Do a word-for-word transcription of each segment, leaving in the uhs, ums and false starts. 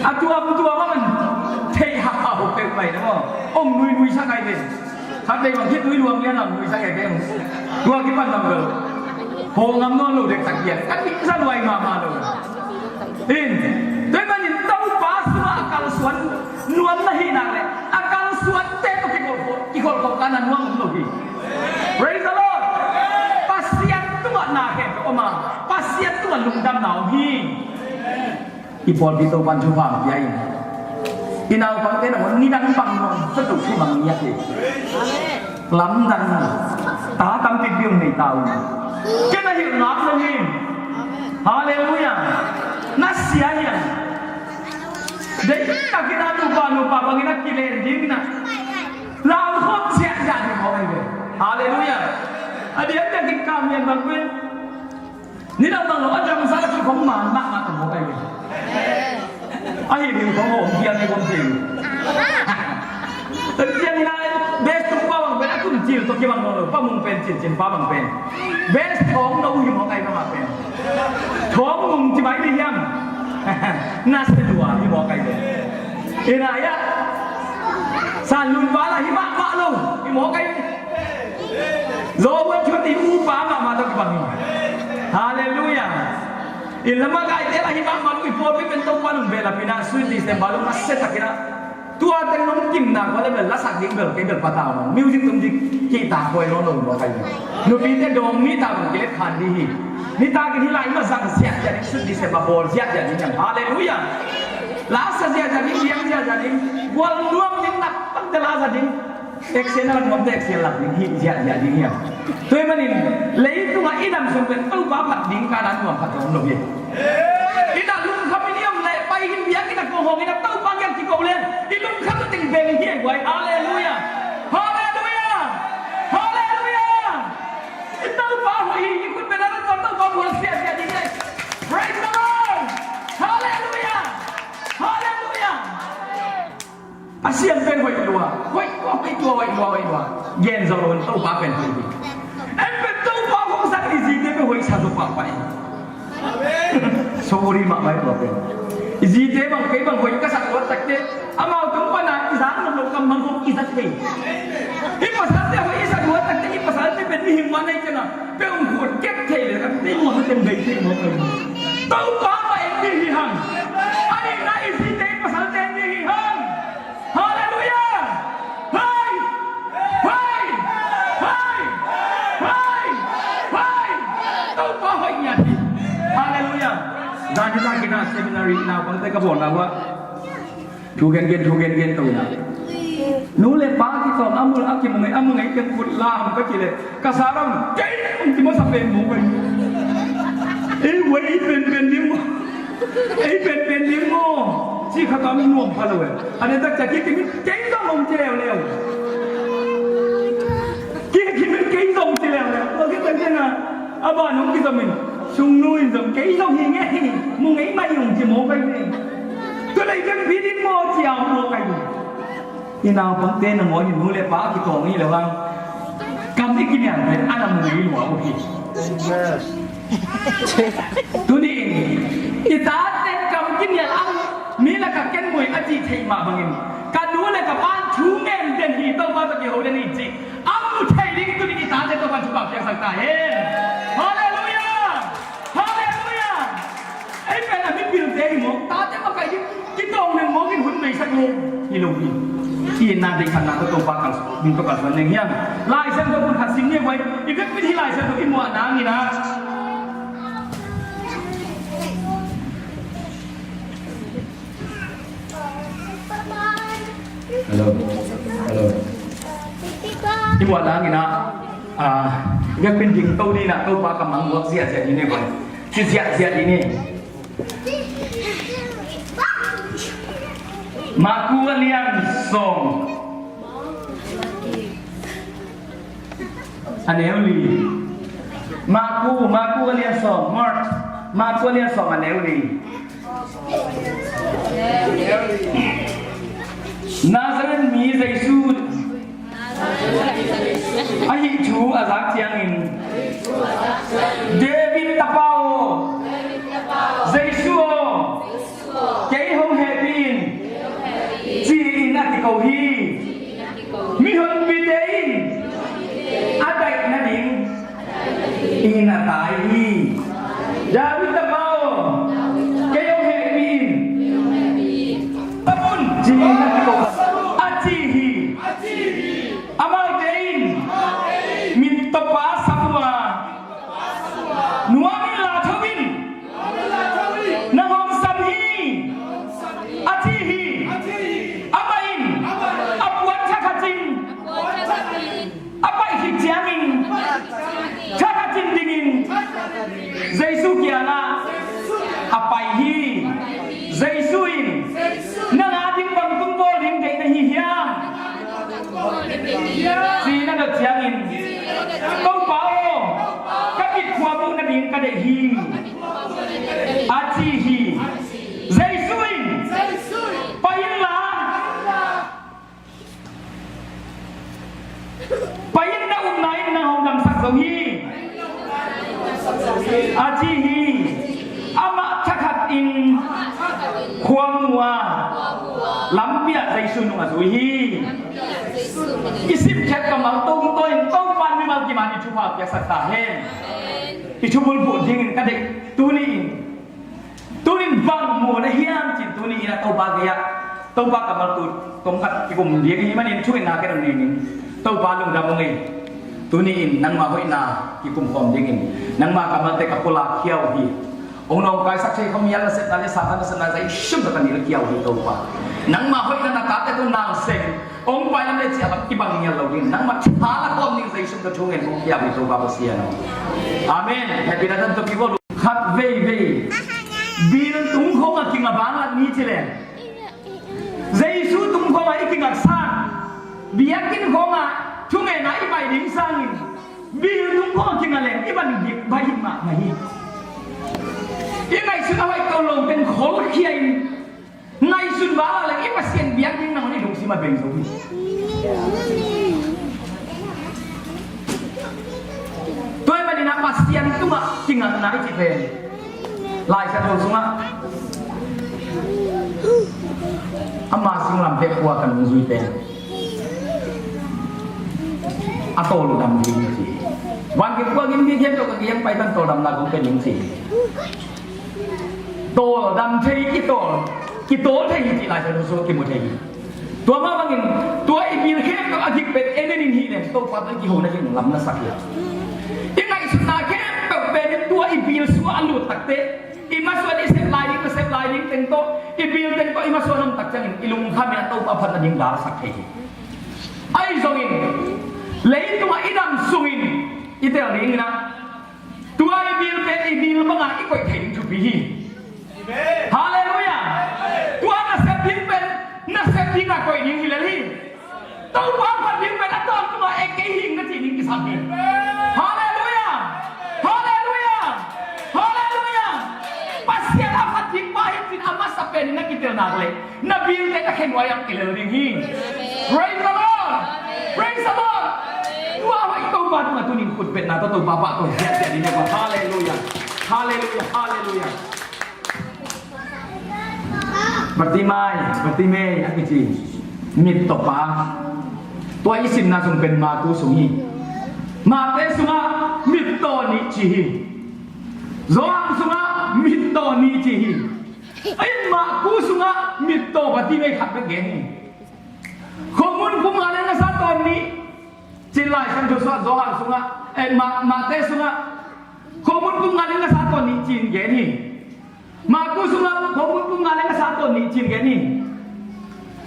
A tuamtuam a man theih hau peuhmah in maw, ong nuinui sa kai ve. Khat vei bang khitui luang lian lam nui sa kai ve. Tua kipan bang bel ho ngam nawn lo dek tak pian ka nih sa luai mahmah lo. In, tua ahih manin Topa sungah a kalsuan nuam na hih nak leh a kalsuante tawh kikholhkhop, kikholhkhop ka na nuam om lo hi. Praise the Lord. Pasian tungah na khempeuh om a, Pasian tungah lungdamna om hi. I pawlpi Topa'n thupha hong pia in, i naupangte nangawn nidang bang nuam zaw lo thu bang ngiat hi. Lamdang ta tampi viu nei ta un. Ken a hilh ngak lo hi. Halleluiah. Na sia hiam? Deihtakin a nupa nupa bangin a kilen ding na lamkhawm ziahziah ding mawk ahi ve. Halleluiah. A diakdiakin Kamian bang pen nidang bang lo a damsat a kikhong man mahmah ta mawk ahi ve. Ahi ding khong om kiang ei bom thei. Tua ciangin a best tung pa bang pen a kum cil tawh kibang lo, pa mung pen cincin pa bang pen best thawng no hi mawk ahi mahmah pen. Thawng mung ci mai ni hiam? Na se lua hi mawk ahi pen. Ina ya. San lun pa la hi mahmah lo hi mawk ahi. Zo buan thuti upa mahmah tawh kibang hi. Halleluiah. I lamah gaite la hi mahmah lo i pawlpi pen Topa nun ve la pina sweet December lo na se takin a. Tua teng nong kimna kua le bel lasak ding bel kei bel patau mah. Music tum dik kihta khuai nawn lo mawk ahi. Nupite dawng mi ta bang kilet khan ding hi. Nitakin hih lai mah zang ziahziah ding, sut ding, sep a bawl ziahziah ding hiam. Halleluiah. La sa ziahziah ding, liang ziahziah ding. Gual nuam ding, nak bangte la sa ding. Action a lak nuamte action lak ding, hih ziahziah ding hiam. Tua ahih manin leitungah i dam sung pen Topa phat ding ka na nuam phat om lo hi. Ina lungkham in i om leh pai in biakinn a kong hong ina Topa kiang kiko leng i lungkham na teng beng hi ei guai. Halleluiah. Halleluiah. Halleluiah. I Topa hoih hi, i khut beng a na tua Topa bual siasia ding hi. Praise the Lord. Halleluiah. Halleluiah. Pasian pen hoih lua, hoih lua, hoih lua, hoih lua, hoih lua. Gen zo lo in Topa pen hoih hi. En pen Topa hong sak i zite pen hoih sa zo pahpah hi. Sorry mahmah hi tua pen. I zite bang kei bang hoih ka sak luat takte amau tung pana i zak nop lo kam bang kong i zak thei. I pasalte hoih i sak luat takte i pasalte pen mihing man nei ciangin pen hong khut kep thei le kan tei muang pen bei thei mawk lo. Topa mah en ding hi hang. A dingna i zite i pasalte en ding hi hang. Halleluiah! Hei! Hei! Hei! Hei! Hei! Topa hoih ngiat hi. Halleluiah! Zan hi ta kina seminary naupangte ka bawlna uh ah thu gengen, thu gengen to ina. Nu le pa kitawng a mul a kimu ngei, a mu ngei teng khut lam ka ci leh ka sa ram kei ong ci masa pen mawk ahi. Ei wei ei penpen ding maw? Ei penpen ding maw? Ci khat a mi nuam pha lo e. A ne tak ciang kikimit kei zong ong ci leuleu. Kikimit kei zong ci leuleu. Tua khit ciang a ban ong kizom in sungnu in zong kei zong hi ngei hi, mu ngei mai ong ci mawk ahi. Tua lei kempi ding maw ci a mawk ahi. I naupangte nangawn in nu le pa a kitawng hi lo hang kam i kinial pen a na mu ngei lua uh hi. Tuni in i tate kam kinial ang mi lakah ken muih a cih theih mah bangin ka nu le ka pa'n thu ngen den hi, Topa tawh kiho den hi cih a mu thei ding tuni in i tate Topa'n thupha piaksak ta hen. Halleluiah! Halleluiah! Ei pen a mipilte hi maw? Tate makaih ding kitawng neng mawk in hun beisak lo hi lo hi. I itna deihsakna tawh Topa kal ding tawh kalsuan neng hiam? Lai Siangtho mun khat sim ni guai. I vekpi in hih Lai Siangtho i muah nangin ah. Hello. Hello. I muah nangin ah, ah, i vekpi in ding to ni in ah, Topa ka mang luak ziahziah ni ne guai. Ci ziahziah ni ne. Marku a lian sawm a neu li. Marku, Marku a lian sawm, Mark. Marku a lian sawm a neu li. Nazareth mi Jesu ahi thu a zak ciangin, David tapa aw, Jesu aw, kei hong hehpih Khuamuh a lampi ah Jesu nung a zui hi. I simkhiat kammal tungtawn in Topa in mimal kim a i thupha piaksak ta hen. I thubulphuh dingin ka deih tuni in. Tuni in bang mu na hiam cih tuni in a Topa gei ah Topa kammal tu tawm khat kikum ding ahih manin thungetna ka dam ning in Topa lungdam ung ei. Tuni in nangma hoihna kikum khawm dingin nangma kammalte ka pulak khia uh hi. Hong nawngkaisak thei khawm hial nasepna le Satan nasepna Jesu tawh ka nilkhia uh hi Topa. Nangma hoihna na tate tawh nang seng hong pailam le ciah lam kibang ngial lo ding nangma tha la khawm ding Jesu tawh thungen hong khia uh hi Topa Pasian aw. Amen. Happy na dan tawh kibawl uh. Khat veivei bil tung khawng a kinga bang at ni ci leng Jesu tung khawng a i kingak sang biakinn khawng a thungetna i bai ding sangin bil tung khawng a kinga leng i van dik bai hi mahmah hi. I ngaihsut a hoih to lo teng kholkhia in ngaihsun val a leng i Pasian biak ding nangawn i lungsim a bei zo hi. Tua ahih manin a Pasian tungah kingakna i cih pen Lai Siangtho sungah ama singlamteh khua ka nungzui pen a tawl uh dam ding ci. Van kim khua kim mi khempeuh ka kiang pai pan tawl damna kong pe ding ci. Tawl dam thei, kitawl, kitawl thei hi cih Lai Siangtho sungah kimu thei hi. Tua mah bangin tua i bil khempeuh a gik pen en en in hih leng Topa tawh i kihona hi lam na sak hi. I ngaihsutna khempeuh pen in tua i bil sungah a lut takteh i masuan i sep lai ding, na sep lai ding teng tawh, i bil teng tawh i masuan om tak ciangin i lungkham in a Topa phatna ding dalsak thei hi. Ahi zongin leitungah i dam sungin i tel ding in a Tua i bil pen i bil bangin i koih thei ding thupi hi. Halleluiah. Tua na sep ding pen na sep ding a koih ding hi lel hi. Topa phat ding pen a tawntungah e kei hing na cih ding kisam hi. Halleluiah. Halleluiah. Halleluiah. Pasian a phat ding pa hi cin a masa pen na kitel nak leh na bilte na khe nuai-ah kilel ding hi. Praise the Lord. Praise the Lord. Tua hoih Topa tungah tuni in khut betna tawh Topa pah tawh hiat hiat ding hi. Halleluiah. Halleluiah. Halleluiah. Bartimai, Bartimai a kici mittaw pa. Tua i simna sung pen Marku sung hi. Mate sungah mittaw nih ci hi. Johan sungah mittaw nih ci hi. Ahi Marku sungah mittaw Bartimai khat bek gen hi. Khomun pum nga le ngasa tawn nih cin Lai Siangtho sungah, Johan sungah, eh, Ma-, Mate sungah khomun pum nga le ngasa tawn nih cin gen hi. Marku sungah khomun pum nga le ngasa tawn nih cin gen hi.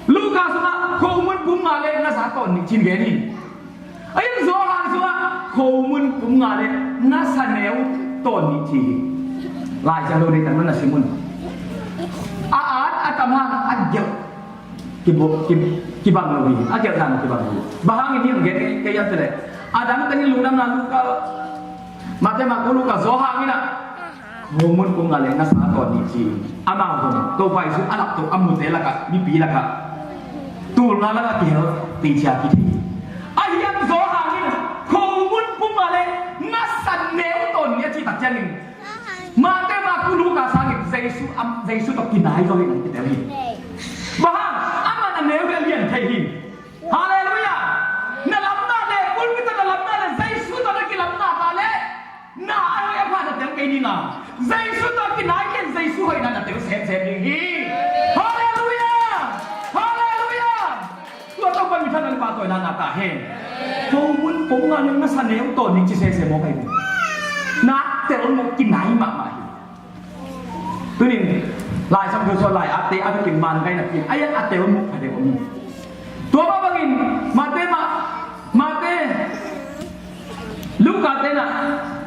Luka sungah khomun pum nga le ngasa tawn nih cin gen hi. Ahi Johan sungah khomun pum nga le ngasa neu tawn nih ci hi. Lai Siangtho deihtak na sim un. A at a tam hang a gelh kibu-, ki-, kibang lo hi. A gelh dan kibang lo hi. Bang hangin hih hong gen kei hiam cih leh adang tengin Lungdamna Luka, Mate, Marku, Luka, Johan in ah khomun pum nga le ngasa tawn nih ci. Amau zong Topa Jesu a lak tawh a mute lakah, mipi lakah tul nga lakah kihel teicia kithei. Ahi hang Johan in khomun pum nga le ngasa neu tawn nih a cih tak ciangin Mate, Marku, Luka sangin Jesu, am, Jesu tawh kinai zo hi nang kitel hi. Bang hang, amah na neu hi a lian thei hi. Halleluiah. Na lamna le, pulpit tawh na lamna le, Jesu tawh na kilamna ta le na a hoih a pha na tel kei ding a, Jesu tawh kinai ken Jesu hoihna na tel semsem ding hi. Halleluiah. Halleluiah. Tua Topa minthanna le pahtawina ngah ta hen. Khomun pum nga le ngasa neu tawn nih ci sese mawk ahi ve. Na tel mawk kinai mahmah hi. Tunin Lai Siangtho sung lai atte a vekin man kaina pin a ian a tel mawk kha deuh om hi. Tua mah bangin Mate mah, Mate, Luka te in ah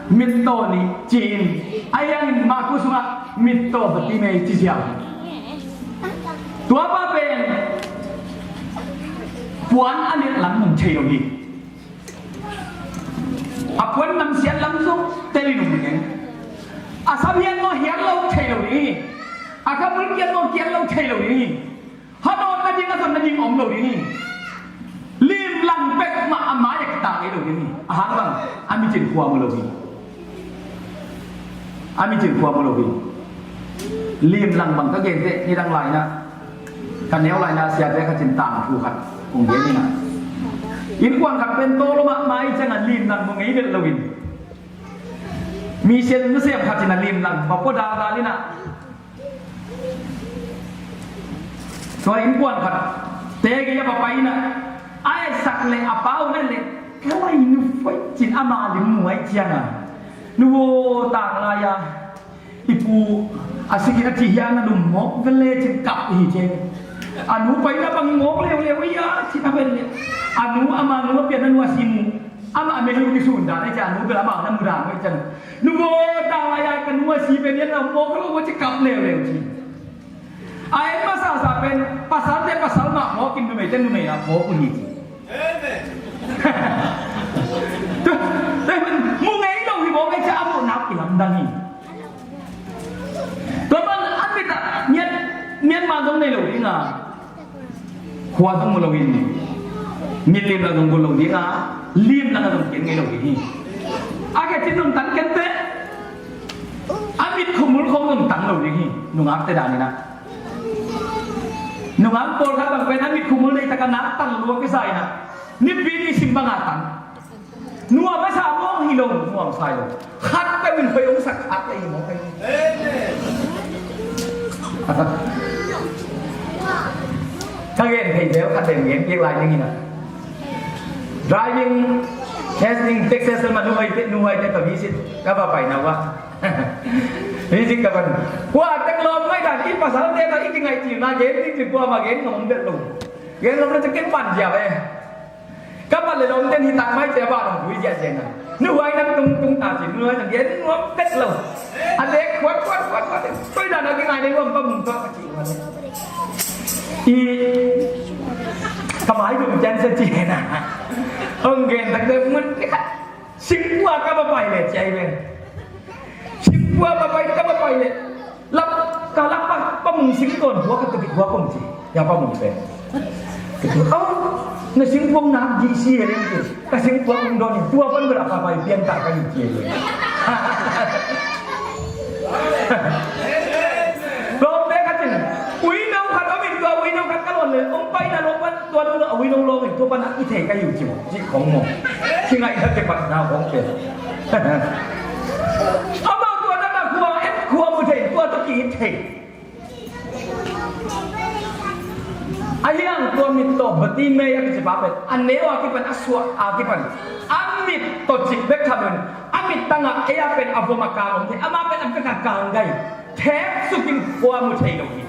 mittaw nih ci-in, ahi hangin Marku sungah mittaw Bartimai ci ziau. Tua pa pen puan a neih lam hong thei lo hi. A puan namsiat lam zong tel in hong neng. A sam hiat maw hiat lo thei lo ding hi. A khamul kiat maw kiat lo thei lo ding hi. Hanawt nading a zon nading om lo ding hi. Limlang pek mah a mai a kitak ngei lo ding hi. A hang bang a micin khua mu lo hi. A micin khua mu lo hi. Limlang bang ka gen teh, nidang lai-in ah, ka neu lai-in ah siate khat in tangthu khat hong gen in ah, innkuan khat pen tawlom ah mai ciangin limlang mu ngei vet loin, mission nasem khat in ah limlang va pua daldal in ah, tua innkuan khat te gei a va pai in ah, a etsak leh a pau leh leh, ka lai nu foi cin ama lim mu ahih ciangin, nu aw, tanglai-a i pu a sik in a ci hiam, na lum mawk vel le cin kap hi ci. A nu pai na bang mawk leuleu hi a ci, a vel le a nu, ama nu a pian na nu a si mu, amah mel uh kisun dan ahih ciang a nu bel amah na mu dan uh ahih ciang, nu aw, tanglai-a ka nu a si pen hiam, na mawk lo maw ci, kap leuleu ci. A en masasa pen pasalte pasal mah mawk in, numeite numei mah mawk uh hi ci. Tua, tua, mu ngei lo hi mawk ahih ciang a muhna kilamdang hi. Tua bang a mit ah Myan-, Myanmar zong nei lo ding a, khua zong mu lo in, mit limlang zong mu lo ding a, limlang a zong kien ngei lo ding hi. A kei cin nuntak kei teh, a mit khumul khong nuntak lo ding hi. Nungakte dan in ah, nungak pawlkhat bang pen a mit khumul nei tak a nak tan lua kisa in ah, nipi ni sim bang a tan. Nuam a sa mawng hi lo, nuam sa hi lo. Khat peuh in hoih hong sak khat peuh hi mawk hi. Ka gen thei zel khat den gen piak lai ding in ah, driving testing Texas ma nu hoih te, nu hoih te tawh visit ka va pai na uh ah, visit ka va, kua teng lawm ngaih dan i pasalte tawh i kingaih cihna gen ding ci, kuamah gen ngam om vet lo. Gen lawm le ca ken pan cia ve. Ka mat le lawmte in hi tak mai ci a, van hong vui ziahziah na. Nu huai nang tung tung ta ci, nu huai nang gen nuam tek lo. A lek kuat kuat kuat kuat. Koi dan a kingai le nuam pa mung tuak ka ci huan. I ka mai dum cian sa ci na. Hong gen tak deuh mun ni khat. Singkua ka va pai le ci ai ve. Singkua va pai, ka va pai le. Lap, ka lap pa, pa mung sing tuan hua ka tukit hua kong ci. Ya pa mung pen. Au, na singkua nak di si he leng ci. Ka singkua kong don in tua pan bela pa pai pian ta ka yu ci he leng. Lawm te ka cin. Ui nau khat om in tua ui nau khat ka lon le. Om pai na lawm pan tua nau ui nau lawm in tua pan a i thei ka yu ci mo. Ci khong mo. Ci ngai ka te pat na khong pen. Amau tua na ka khua, et khua mu thei, tua tua ki thei. A hiang tua mit tawh Bartimei a kici pa pen, a neu a kipan, a suah a kipan, a mit tawh cik bek tham in, a mit tangah ei a pen a vom a kang om thei, amah pen a bek a kang gai. Thek sukin khua mu thei lo hi.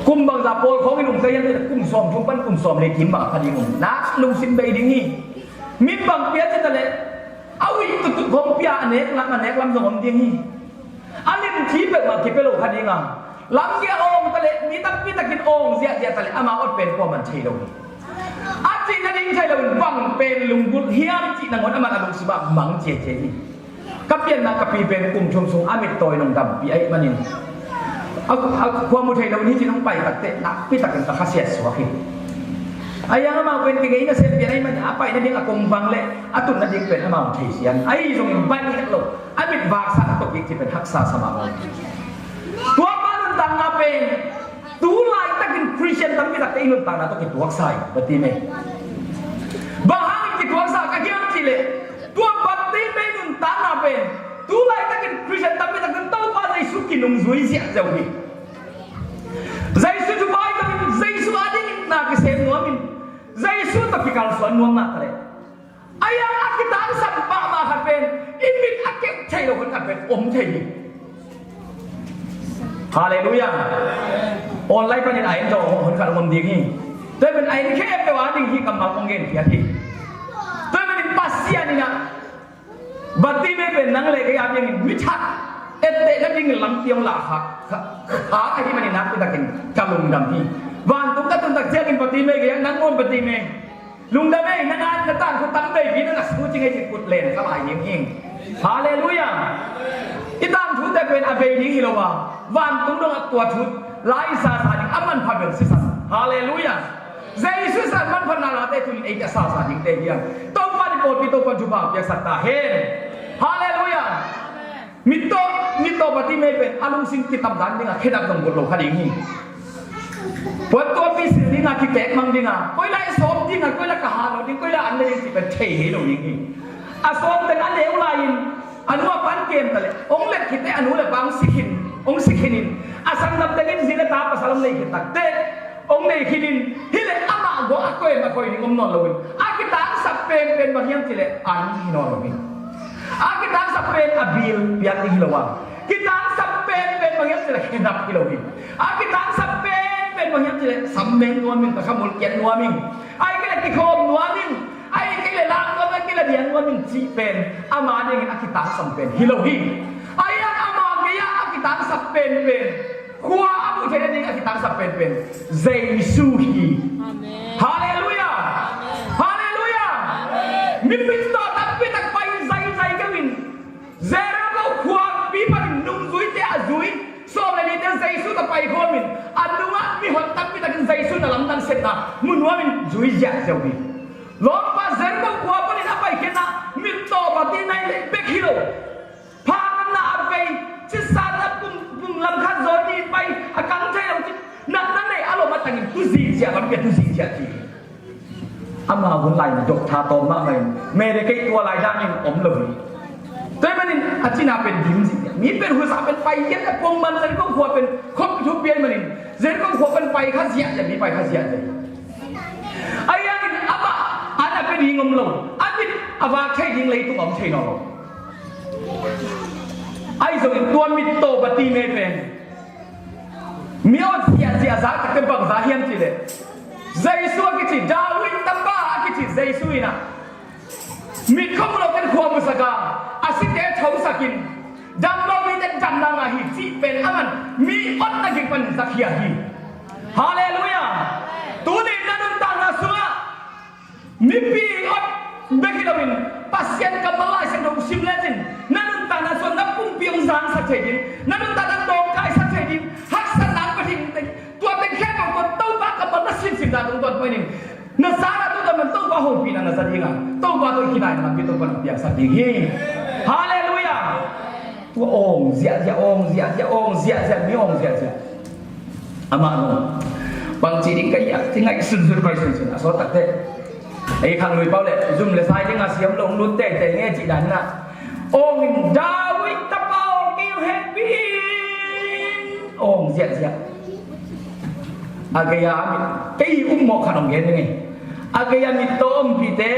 Kum bangzah pawl khawng in um ka hiam cih leh kum sawm thum pan kum sawm le kim bang a kha ding um. Na lungsim bei ding hi. Mi bang pia cih ta leh a uih tutut khawng pia a nek lam, a nek lam zong om ding hi. A lim thi peuhmah kipia lo kha ding a. Lamkia awng ta leh mi tampi takin awng ziahziah ta leh ama awt pen kuaman thei lo hi. A cih nading thei lo in bang pen lunggulh hiam cih nangawn aman a lungsim ah mang ciacia hi. Ka pianna ka pi pen kum thum sung a mittawi nong dampi ahih manin a, a khua mu thei lo ni ci nong pai takteh nakpi takin ka khasiat suak hi. A hiang amau pen kei nasem pian ahih manin a pai nading a kong vang le a tun nading pen amau thei sian ahi zongin baih lo. A mit vaksak tawh kik ci pen haksa sa mah lo. Tua pa nuntakna pen tu laitakin Christian tampi takte i nuntakna tawh kituaksa hi, Bartimei. Bang hangin kituaksa ka hiam cih leh tua Bartimei nuntakna pen tu laitakin Christian tampi takte Topa Jesu kinungzui ziahziah uh hi. Jesu thupha i tawh in, Jesu adingin na kisem nuam in, Jesu tawh kikalsuan nuam na ta leh a hiang a kitangsap mahmah khat pen i mit a keuh thei lo hun khat pen om thei hi. Halleluiah. Online panin a en tawh hun khat om ding hi. Tua pen a en khempeuh a ding hi kammal kong gen phiat hi. Tua pen in Pasian in ah Bartimei pen nang le kei a dingin mi thak etteh nadingin lampi hong lak kha, kha, kha ahih manin nakpi takin ka lungdam hi. Vantung ka tun tak ciangin Bartimei kei a nang om Bartimei. Lungdam ei, na ngat na tangthu tam veipi na na su cing ei ci kut len ka lai ding hi. Halleluiah. I tangthute pen a bei ding hi lo a, vantung dong a tua thu lai sasa ding a manpha bel sisan. Halleluiah. Jesu san manpha na late tun ei a sasa dingte hiam? Topa ni pawlpi Topa thupha piaksak ta hen. Halleluiah. Mit tawh Mittaw pati mei pen a lungsim kitamdan ding a, khedap zong bawt lo kha ding hi. Puan tuampi sil ding a, kitek mang ding a, koi lai sawm ding a, koi lai ka ha lo ding, koi lai an le ding cih pen thei ngei lo ding hi. A sawm teng a neu lai-in a nu a pan kem ta leh hong let khit teh, a nu le pa hong si khin, hong si khin in, a sanggam teng in zi le ta pasal hong nei khit tak teh, hong nei khit in, hi leh amah guah a koih, a koih ding om nawn lo in, a kitangsap penpen bang hiam cih leh an hi nawn lo hi. A kitangsap pen a bil piak ding hi lo a, kitangsap penpen bang hiam cih leh khedap hi lo hi. A kitangsap penpen bang hiam cih leh sam meng nuam in, takha mulkiat nuam in, ahih kei leh kikhawm nuam in, ahih kei leh lak nuam, ahih kei leh diang nuam in cih pen ama dingin a kitangsap pen hi lo hi. Ahih hang ama gei-ah a kitangsap penpen, khua a muh theih nading a kitangsap penpen Jesu hi. Amen. Halleluiah. Amen. Halleluiah. Amen. Mipi tawh tampi tak pai zaizai kei un. Jericho khuapi panin nungzuite a zui sawm le nihte Jesu tawh paikhawm in, a nungah mihon tampi takin Jesu na lamdang sepna mu nuam in zui ziahziah uh hi. Lawmpa, Jericho khua panin a paikhiatna mittaw pati nai leh bek hi lo. Pha natna a vei, sisatna pum, pum lam khat zaw ni pai, a kang thei lo cih natna nei a lom a tangin tu zihziah lam pia, tu zihziah cih. Ama hun lai-in doctor tawm mahmah in, medical tua lai dangin om lo hi. Tua ahih manin a cina pen dim zihziah. Mi pen husa pen pai hiat a pongman Jericho khua pen khop thupi ahih manin, Jericho khua pen pai kha ziahziah, mi pai kha ziahziah. Ahih hangin amah an a pia ding om lo, a mit a vak thei ding leitung om thei nawn lo. Ahi zongin tua mittaw pati mei pen mi awt ziahziah zak takte bang za hiam cih leh, Jesu a kici, David tapa a kici Jesu in ah, mit khua mu lote khua musak a, a site thosak in, dam lo mite damna ngah hi cih pen aman mi awtna gik panin za khia hi. Halleluiah. Tuni na nuntakna sungah mipi awt bek hi loin, Pasian kammal Lai Siangtho sim lecin, na nuntakna sungah na pumpi hong zangsak thei ding, na nuntakna tawngkaisak thei ding haksatna hong pia ding teng, tua teng khempeuh tua Topa kammal na simsim dan tungtawn panin, na zan a tungtawn man Topa hopihna na za ding a, Topa tawh i kinaihna lampi Topa na piangsak ding hi. Halleluiah. Tua awng ziahziah, awng ziahziah, awng ziahziah, mi awng ziahziah. Amah nung bangci ding ka hiam ci ngaihsunsun, ngaihsunsun a sawt takteh, ei khang lui pau le zum le sai ding a siam lo, lut teitei nge cih dan in ah, awng in, David tapa aw, kei hong hehpih in, awng ziahziah. A gei-a mit, kei upmawh khat hong gen ding hi. A gei-a mittaw ompihte,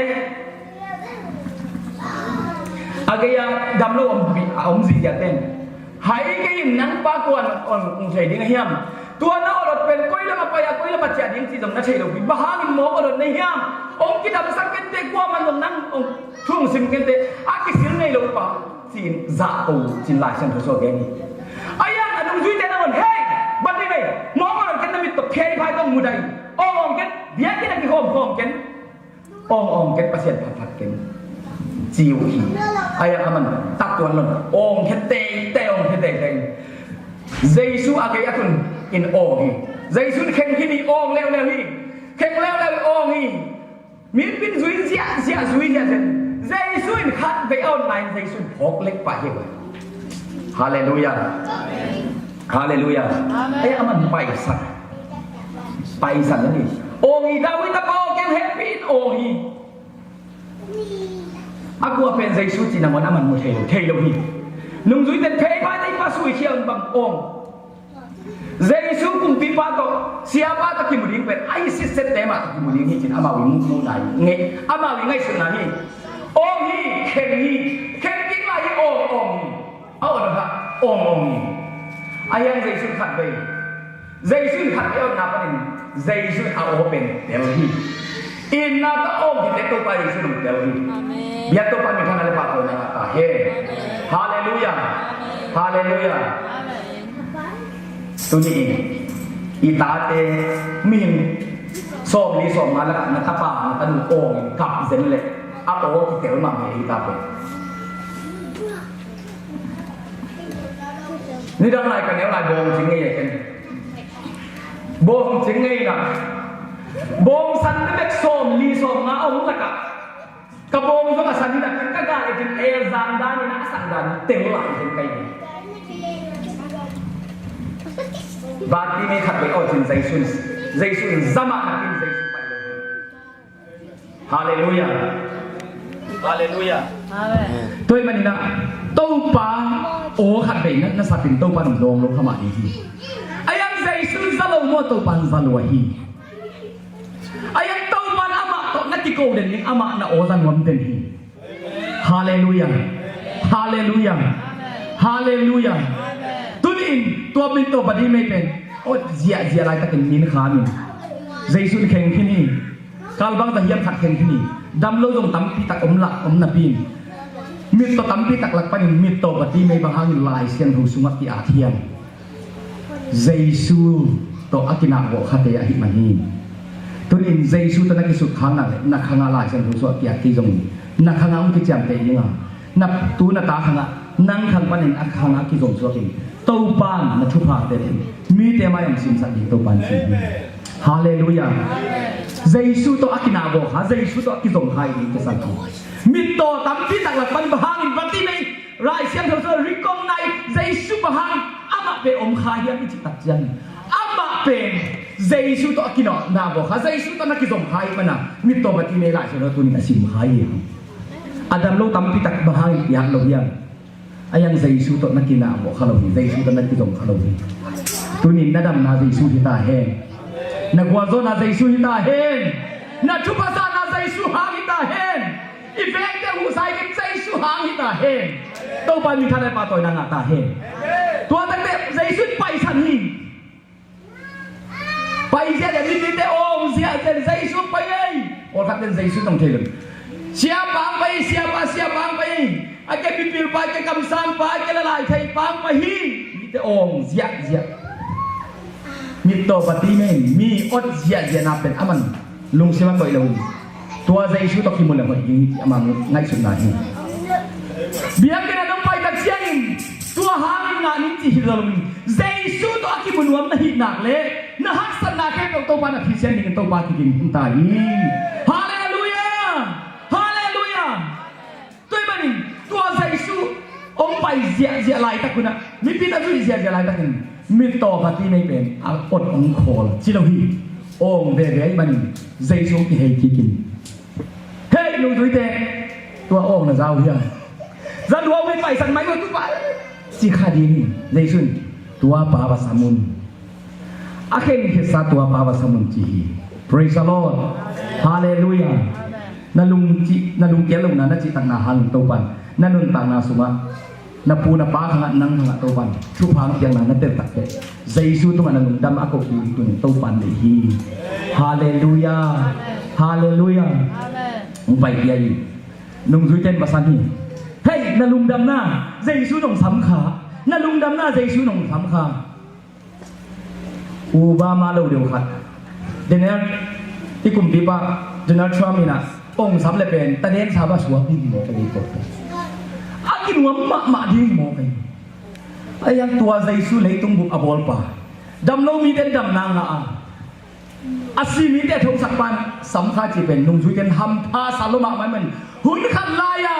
a gei-a dam lo ompi a om zihziahte in, hai kei in, nang pa kua hong, hong thei ding a hiam? Tua na awlot pen koi lam a pai a, koi lam a ciah ding cih zong na thei lo hi. Bang hangin mawk awlot na hiam? Hong kidamsak kei inteh, kuamah in zong nang hong thu hong sim kei inteh, a kisil ngei lo pa, ci-in zahko cin Lai Siangtho sung gen hi. Ahih hang a nungzuite nangawn, hei, bat ni mei, mawk awlot kei, na mit tawh pheiphai tawh mu dai. Awng awng kei, biakinn ah kikhawmkhawm kei, awng awng kei, Pasian phatphat kei, ci uh hi. Ahih hang aman tak tuan lo in, awng khia teitei, awng khia teitei. Jesu a gei a tun in awng hi. Jesu in kheng khin hi, awng leuleu hi. Kheng leuleu hi, awng hi. Mipi in zui ziahziah, zui ziahziah. Jesu in khatvei a awtna in Jesu in phawk lek pah hi. Halleluiah. Halleluiah. Amen. Ei, aman paisan, paisan na ni. Awng hi, David tapa aw, kei hong hehpih in, awng hi. A kua pen Jesu cih nangawn aman mu thei lo, thei lo hi. Nungzuite in pheiphai tawh i pa suikhia un, bang awng. Jesu kumpipa tawh, siapa tawh kimu ding pen a i sisette mah tawh kimu ding hi ci-in amau i muhmuhna hi, ngei, amau i ngaihsutna hi. Awng hi, kheng hi, kheng kik lai hi, awng awng hi. A awng kha awng awng hi. Ahih hang Jesu khatvei, Jesu in khatvei awtna panin Jesu in a aw pen tel hi. Itna tawh awng hi teh Topa Jesu in hong tel hi. Amen. Biak Topa min thang a le pahtawi na ngah ta hen. Amen. Halleluiah. Amen. Halleluiah. Amen. Tuni in i tate mihing sawmli sawmnga lakah na tapa na tanu awng in kap zen leh a aw kitel mahmah hi ta pen. Nidang lai ka neu lai bawng cing ngei a ken. Bawng cing ngei na. Bawng san bek sawmli sawmnga a om lakah ka bawng zong a san hi na, ka gal i cin el zang dan in a sang dan tel lai zen ka hi. Bartimei khat bei aw cin Jesu in, Jesu in zam ah na kin Jesu pai lo hi. Halleluiah. Halleluiah. Amen. Tua ahih manin ah Topa aw khat bei na, na sap in Topa in lawng lo kha mah ding hi. Ahi hang Jesu in za lo maw, Topa in za lua hi. Ahi hang Topa in amah tawh na kiko den ding, amah na aw za nuam den hi. Halleluiah. Halleluiah. Halleluiah. Tuni in tua min tawh Bartimei pen awt ziahziah laitakin min kham in Jesu in kheng khin hi. Kalbang za hiam khat kheng khin hi. Dam lo zong tampi tak om lah om napi in mit tawh tampi tak lak panin mit tawh Bartimei bang hangin Lai Siangtho sungah ki-at hiam? Jesu tawh a kinahgawh khate ahih man hi. Tuni in Jesu tawh na kisut khang nak leh na khang ah Lai Siangtho sungah ki-at kei zongin na khang ah hong kiciamteh ding a, na tu na ta khang ah, nang khang panin a khang ah kizom suak in Topa in na thuphate teng mite mai hong simsak ding Topa in ci hi. Halleluiah. Jesu tawh a kinahgawh kha, Jesu tawh a kizom kha i ding kisam hi. Mit tawh tampi tak lak pan bang hangin Bartimei Lai Siangtho sungah recognize, Jesu bang hangin amah pen om kha hiam i cih tak ciangin, amah pen Jesu tawh a kinahgawh kha, Jesu tawh na kizom kha ahih manin mit tawh Bartimei Lai Siangtho tuni in a sim kha hi. A dam lo tampi tak bang hangin ki-at lo hiam? Ahi hang Jesu tawh na kinahgawh kha lo hi, Jesu tawh na kizom kha lo hi. Tuni in na damna Jesu hi ta hen. Na gualzawhna Jesu hi ta hen. Na thupha zahna Jesu hang hi ta hen. I vengte huhsa i kei Jesu hang hi ta hen. Topa in minthanna le pahtawina ngah ta hen. Tua takte Jesu in paisan hi. Pai ziahziah, mipite awng ziahziah, Jesu pai ei. Pawlkhat ten Jesu tong thei lo. Siapa hong pai, siapa, siapa hong pai ei. A kei mipilpa, a kei kamsangpa, a kei lalai theihpa hong pai hi. Mite awng ziahziah. Mit tawh Bartimei in mi awt ziahziahna pen aman lungsim ah koih lo hi. Tua Jesu tawh kimu le hoih ding hi ci ama ngaihsutna hi. Biakinn ah nong pai tak ciangin tua hangin ngah ning cih hi lo in, Jesu tawh a kimu nuam na hih nak leh na haksatna khempeuh Topa in a phisian dingin Topa kiging ta hi. Halleluiah! Halleluiah! Tua ahih manin tua Jesu hong pai ziahziah laitak un ah, mipi in a zuih ziahziah laitakin mit tawh Bartimei pen a awt hong khawl ci lo hi. Awng veve ahih manin Jesu hong kihei kikin, "Hei nungzuite, tua awng na za uh hiam? Za lua uh hi, paisan mai uh tu pa," ci kha ding hi. Jesu in, "Tua pa va sam un. A khenkhiatsa tua pa va sam un," ci hi. Praise the Lord. Halleluiah. Na lungcih, na lungkiat lohna, na cihtakna hangin Topa in na nuntakna sungah, na pu na pa khangah, nang khangah Topa in thupha hong piakna na tel takteh, Jesu tungah na lungdam a koh ding tuni Topa in deih hi. Halleluiah. Halleluiah. Hong pai kei hi. Nungzuite in va san hi. Hei, na lungdamna Jesu in hong sam kha. Na lungdamna Jesu in hong sam kha. Obama lo deuh khat, Donald, i kumpipa Donald Trump in ah hong sam le pen taden sa va suak ding hi maw ka hi, tua a kinuam mahmah ding hi maw ka hi. Ahi hang tua Jesu leitung bup a bawlpa, dam lo mite in damna ngah a, a si mite thosakpa in sam kha cih pen nungzuite in hampha sa lo mahmah ahih manin, hun khat lai-a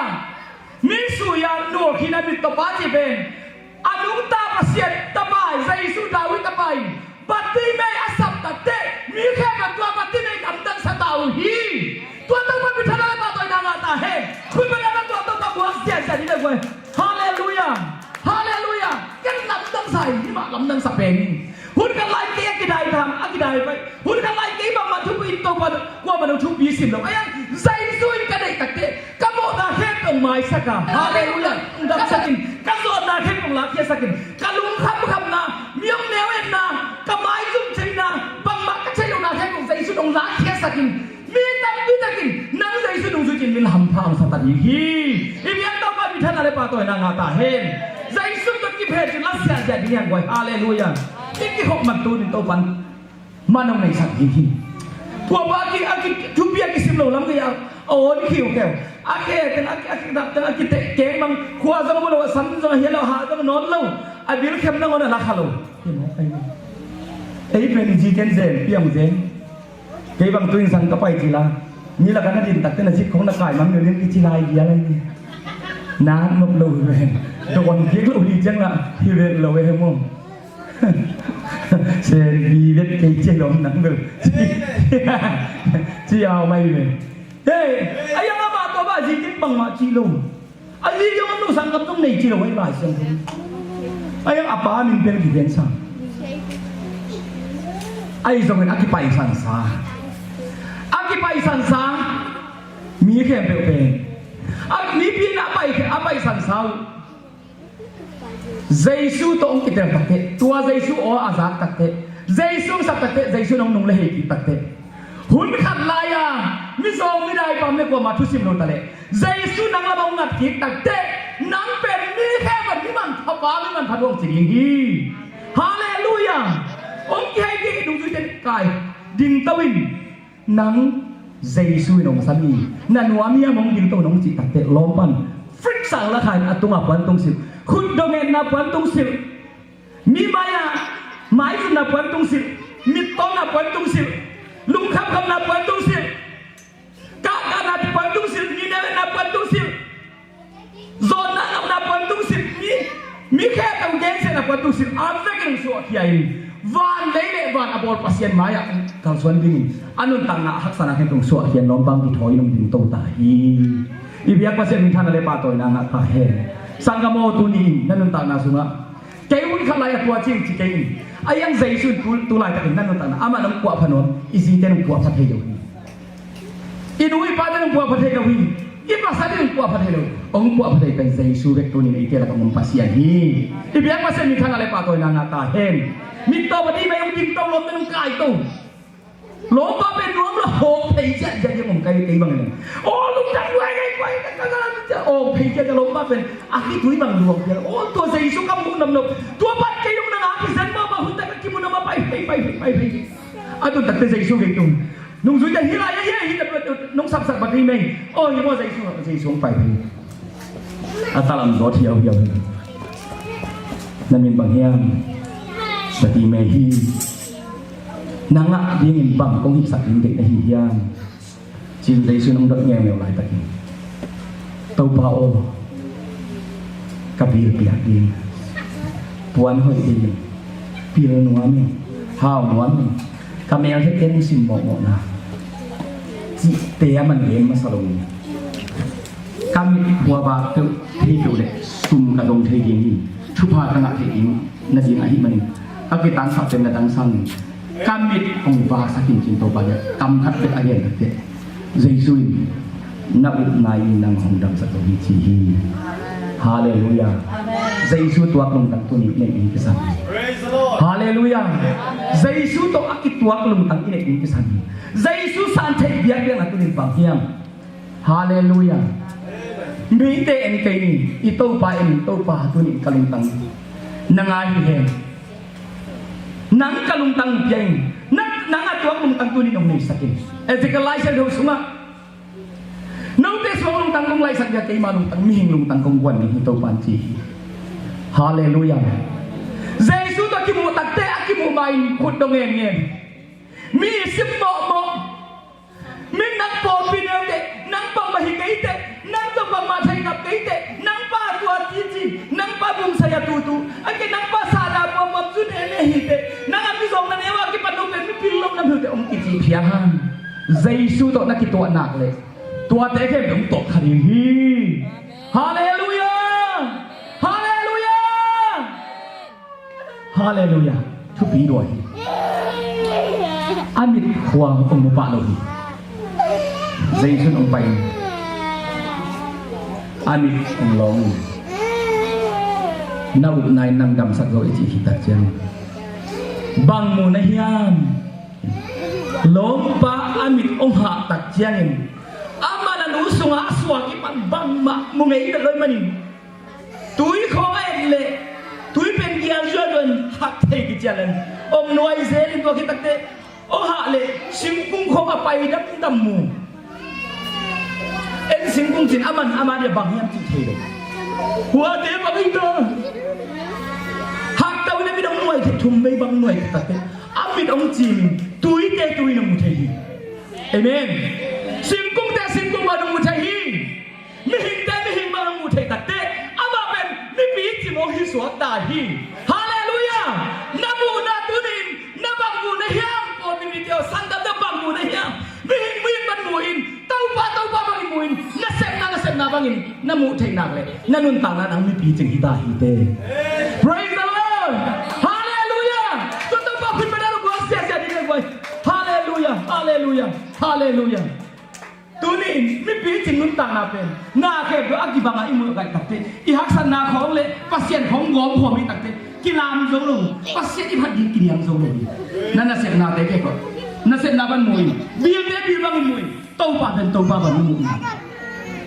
mi sui-a nawlkhin a mit tawh pa cih pen, a nungta Pasian tapa, Jesu David tapa in Bartimei a sap takteh, mi khempeuh in tua Bartimei lamdangsa ta uh hi. Tua Topa minthanna le pahtawina ngah ta hen. Khut beng in tua Topa buak ziahziah ni le guai. Halleluiah. Halleluiah. Ken lamdangsa hi, hih mah lamdangsa pen hi. Hun khat lai kei a kidai tham, a kidai pai. Hun khat lai kei bangmah thupi in Topa kuamah nong thupi sim lo. Ahi hang Jesu in ka deih takteh, ka mawhna khempeuh hong maisak a. Halleluiah. Hong damsak in. Ka zawhna khempeuh hong lakkhiatsak in. Ka lungkhamkhamna, mi hong neu-etna, ka maizum theihna, bangmah ka theih lohna khempeuh Jesu in hong lakkhiatsak in. Mi tampi takin nang Jesu nungzui cih min hampha hong sa ta ding hi. I biak Topa minthanna le pahtawina ngah ta hen. Jesu tawh kiphe cih la ziahziah ding hi hang guai. Halleluiah. I kikhop man tu-in Topa in man hong neihsak ding hi. Tua pa a ki, a ki, thupi a kisim lo lam kei a, a awn khiukheu. A khe teng, a ki, a kidap teng, a kiteh keng bang, khua zong mu lo, a sam zong a hia lo, a hah zong a nawn lo, a bilkhem nangawn a la kha lo. Ei pen i zite in zen, piang zen. Kei bang tu-in sang ka pai ci la, mi lakah na din takteh na zik khong na kai mang ni ding kici lai bia lai ni. Na nop lo hi ven. Dawn kik lo hi ciang lah hi ven lo e he maw. Sen bi vet kei ci lom nang bel. Ci au mai ve. Hei, a yang amah tawh bang a zi kik bangmah ci lo. A zi zong a nu sanggam zong nei ci lo, ei Lai Siangtho. A yang a pa min bel kigen sa. Ahi zongin a kipaisan sa. A kipaisan sa. Mi khempeuh pen a mipi in a pai, a paisan sa uh. Jesu tawh hong kitel takteh, tua Jesu aw a zak takteh, Jesu hong sap takteh, Jesu in hong nung le hei kik takteh, hun khat lai-a mizawng midai pam le kuama thusim lo taleh Jesu nang lamah hong ngat kik takteh, nang pen mi khempeuh mi manpha pa, mi manpha dawng ci ding hi. Halleluiah. Hong kihei kik hi. Nungzuite kai dingto in. Nang Jesu in hong sam hi. Na nuam hiam hong dingto nong cih takteh lawm pan frik sang la kha in a tungah puan tung silh. Khut dong etna puan tung silh. Mi mai-ah maizunna puan tung silh. Mittawngna puan tung silh. Lungkhamkhamna puan tung silh. Kahkahna puan tung silh. Mi neu etna puan tung silh. Zawhna nopna puan tung silh, mi, mi khempeuh gensiatna puan tung silh, a vekin suahkhia in van lei le van a bawl Pasian mai-ah kalsuan dingin a nuntakna a haksatna khempeuh suahkhia in lawm bang kithawi in hong dingto ta hi. I biak Pasian minthanna le pahtawina ngah ta hen. Sanggam aw, tuni in na nuntakna sungah kei hun khat lai-ah tua cing ci kei in. A yang Jesu in tu, tu laitakin na nuntakna amah nong puahpha nuam, i zite nong puahpha thei lo hi. I nu i pate nong puahpha thei lo hi. I pasal in nong puahpha thei lo. Hong puahpha thei pen Jesu bek, tunin eite lakah om Pasian hi. I biak Pasian minthanna le pahtawina ngah ta hen. Mittawp a dih mai hong dingto, lawmte nong kaito. Lawmpa pen nuam lo, hawk phei ciah ciah ding om kai kei bang in. Aw lungdam luai kei kuai ka ka ka ciah, hawk phei ciah ciah lawmpa pen a khitui bang luang ciah. Aw tua Jesu ka muh nuam lo. Tua pan kei dong nang a kizen mawkmawk hun tak a kimu nuam a pai phei pai phei pai phei. A tun takte Jesu kei tung. Nungzuite hi lai a hi a hi, nong sapsak Bartimei. Aw hi maw Jesu, Jesu hong pai phei. A talam zawt hiauhiau hi. Na min bang hiam? Bartimei hi. Na ngah dingin bang kong hihsak ding deih na hi hiam? Ci-in Jesu in hong dot ngeungeu laitakin, Topa aw, ka bil piak ding, puan hoih ding, pil nuam in, hau nuam in, ka mel hette nusim mawhmawhna, cihte a man gen masa lo in, ka mit khua vak peuh thei peuh le sum ka zong thei ding hi, thupha ka ngah thei ding nading ahih manin ka kitangsap pen na tangsam in, ka mit hong vaksak in, ci-in Topa in kam khat bek a gen takteh, Jesu in, na upna in nang hong damsak zo hi, ci hi. Halleluiah. Jesu tuak lungtang tuni neih ding kisam hi. Halleluiah. Jesu tawh a kituak lungtang i neih ding kisam hi. Jesu san theih biakbiakna tunin bang hiam? Halleluiah. Mite en kei ni, i Topa en, Topa tunin ka lungtang na ngai hi hen. Nang ka lungtang pia in, nang, nang a tuak lungtang tunin hong neisak in. Ezekiel Lai Siangtho sungah, note suang lungtang kong laisak ding a, keima lungtang, mihing lungtang kong guan ding hi, Topa in ci hi. Halleluiah. Jesu tawh kimuh takteh a kimuh ma-in khut dong ngen ngen. Mi sim mawhmawh. Min nang pawlpi neu teh, nang bangmah hi kei teh, nang zong bangmah thei ngap kei teh, nang pa tua cici, nang pa bumsai a tutu, a ke nang pa sahna puamuam zu nene hi teh, nang a mizawngna neu a kipan lo pen mipil lo na hi uh teh hong kici phial hang. Jesu tawh na kituah nak leh tuate khempeuh hong tawh kha ding hi. Halleluiah! Halleluiah! Halleluiah. Thupi lua hi. A mit khua hong mu pah lo hi. Jesu in hong pai in, a mit hong lawng in, na upna in nang damsak zo, i cih khit tak ciangin, bang mu na hiam? Lawmpa a mit hong hah tak ciangin, amah na nu sungah a suak kipan bangmah mu ngei lo ahih manin, tui khawng a et leh tui pen gial zuazua in hak thei kician leng, om nuai zel in, tua khit takteh hong hah leh singkung khawng a pai damdam mu. En singkung cin, aman ama dia bang hiam cih thei lo. Huate bang hi ta. Hak tau in a mit hong nuai thei, thum vei bang nuai thei takteh, a mit hong cim in, tuite tui in hong mu thei hi. Amen. Singkungte singkung bang hong mu thei hi. Mihingte mihing bang hong mu thei takteh, amah pen mipi cimawh hi suak ta hi. Halleluiah. Na muhna tunin bangin na muh theih nak le na nuntakna nang mipi cing hi ta hi te. Praise the Lord. Hallelujah. Tua Topa khut beng na lo buang siasia ding le guai. Hallelujah. Hallelujah. Hallelujah. Tuni in mipi cing nuntakna pen na khempeuh a kibang a i muh ngaih takte, i haksatna khawng le Pasian khawng gawm khawm i takte kilam zo lo. Pasian i phat ding kiniam zo lo hi. Na nasepnate khempeuh nasepna bang muh in, bilte bil bangin muh in, Topa pen Topa bang muh in.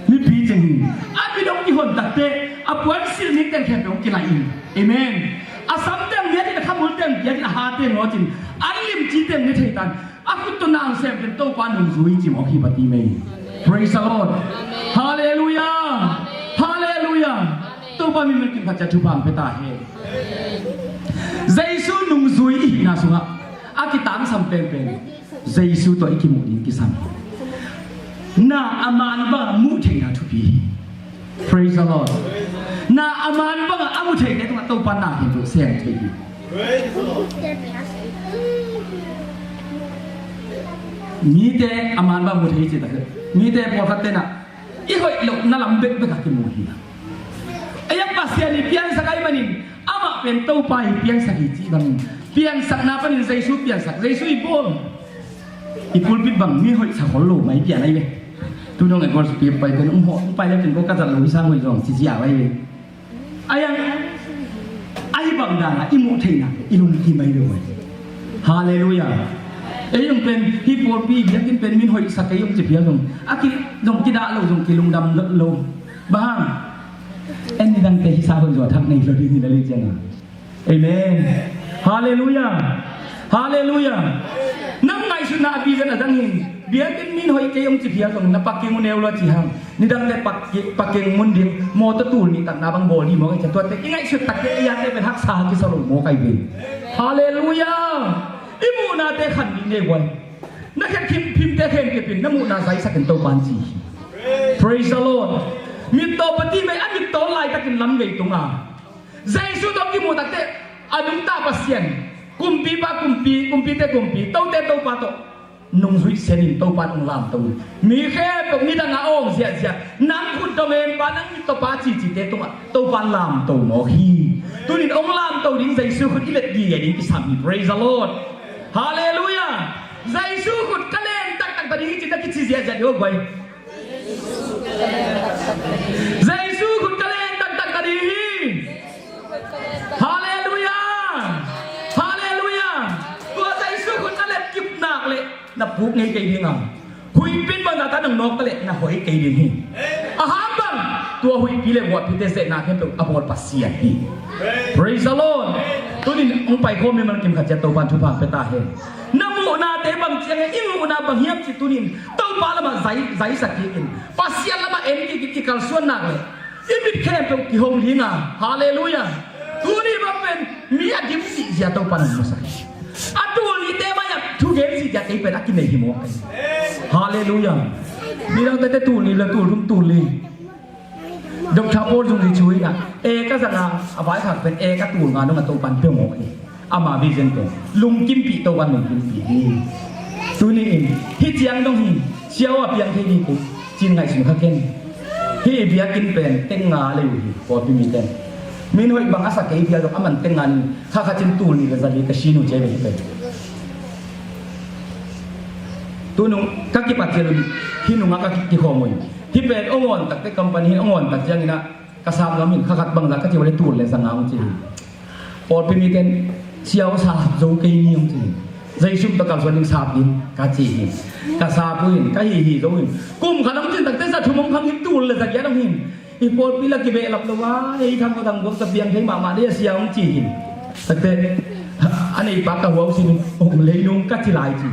Mipi cing in a midong kihon takte a puan silh ni teng khempeuh kilaih in. Amen. A sam teng biak in, a khamul teng biak in, a ha teng ngawt in, an limci teng ni thei tan. A khut tawh na ang sem pen Topa nungzui ci mawk hi pati mei. Praise the Lord. Hallelujah. Hallelujah. Topa min mun kim khat ciat thupha ang pe ta hen. Jesu nungzui i hihna sungah a kitangsam penpen Jesu tawh i kimuh ding kisam. Na a man bang a muh theihna thupi hi. Praise the Lord. Na a man bang a muh theihte tungah Topa na hi tu sem thei hi. Mite a man bang muh thei ci tak hi. Mite pawlkhat te na i hoih lohna lam bekbek a kimu hi. Ei a Pasian i piangsak ahih manin amah pen Topa i piangsak hi cih bangin piangsakna panin Jesu piangsak, Jesu i bawl. I pulpit bang mi hoih sa khol lo mai pian ahi ve. Tu dong e gol supi pai pen um ho, um pai le pen ko ka zat lo i sang hoih zong ci ziau ahi ve. Ayang ahi bang dan a i muh theihna i lungkim ahi ve. Hallelujah. Ei zong pen hi pawlpi biakinn pen min hoih sa kei zong ci pial zong a ki zong kidah lo zong kilungdam lo. Bang en nidangte hi sa hoih zong a thak nei lo ding hi la le ciang a. Amen. Hallelujah. Hallelujah. Nang ngaihsutna a vision a dang hi. Biakinn min hoih kei om ci phial zong na pakking uh neu lo ci hang. Nidang le pakking, pakking mun ding mawtaw tul nih takna bang bawl dih mawk ai cian tuate i ngaihsut takke ei ate pen haksa hang kisa lo mawk ai ve. Hallelujah. I muhnate khan dih nei guai. Na khet khim phimte khen kepin na muhna zaisakin Topan ci hi. Praise the Lord. Mittaw pati mei a mittaw laitakin lam gei tunga Jesu tawh kimuh takte a nungta Pasian, kumpipa kumpi, kumpite kumpi, tote Topa tawh nungzuih sianin Topa nung lamto in mi khempeuh nidang a awng ziahziah nang khut dong en pa nang mittawpa cicite tungah Topa lamto mawk hi. Tunin hong lamto ding Jesu khut i let gige ding kisam hi. Praise the Lord. Hallelujah. Jesu khut ka len taktak ta ding hi cin na kici ziahziah ding aw guai. Jesu khut ka len taktak ta ding hi. Halleluiah. Halleluiah. Tua Jesu khut na let kip nak leh na puk ngei kei ding a, huihpi in bangzah ta nang nawk ta leh na hoih kei ding hi. A hang bang tua huihpi le guahpite zehna khempeuh a bawl Pasian hi. Praise the Lord. Tunin hong paikhawm mi man kim khat ciat Topan thupha pia ta hen. Na muhnate bang ciang e, i muhna bang hiam ci tunin Topa lamah zai, zaisak kikin, Pasian lamah en kikin i kalsuan nak leh i mit khempeuh kihong ding a. Halleluiah. Tuni bang pen mi a dim zihziah Topan hong musak hi. A tul nihte mai-ah thugen zihziah kei pen a kinei hi mawk hi. Halleluiah. Midang tete tul nih le tul thum tul li. Doctor Paul Zung Zi Chu in a, e ka zang a, a vaikhak pen e ka tul nga dong a Topan pia mawk hi. Ama vision pen lungkimpih Topan lungkimpih hi. Tuni in hih ciang dong hi. Siau a piang thei ding uh cin ngaihsun kha ken. Hih i biakinn pen teng nga lei uh hi, pawlpi mite. Min hoih bang a sa kei phial dong a man teng nga ning kha kha cin tul nih le za li ka sin uh ci ve hi pen. Tunung ka kipat cial uh hih nungah ka ki, kikhawm uh hi. Hih pen hong awn takte company hih hong awn tak ciangin ah ka sap nuam hin, kha khat bangzah ka ci uh le tul le za nga hong ci hi. Pawlpi mite in siau sap zo kei ni hong ci hi. Jesu tawh kalsuan ding sap ding ka ci hi. Ka sap uh hin, ka hi hi zo hin. Kum khat hong cin takte za thum hong khang hin, tul le za giat hong hin. I pawlpi la kibehlap lo a, ei thang ko thang buak ta piang thei mahmah dei a sia hong ci hin. Takte a neipa ka huau sin hong lei nung ka ci lai ci.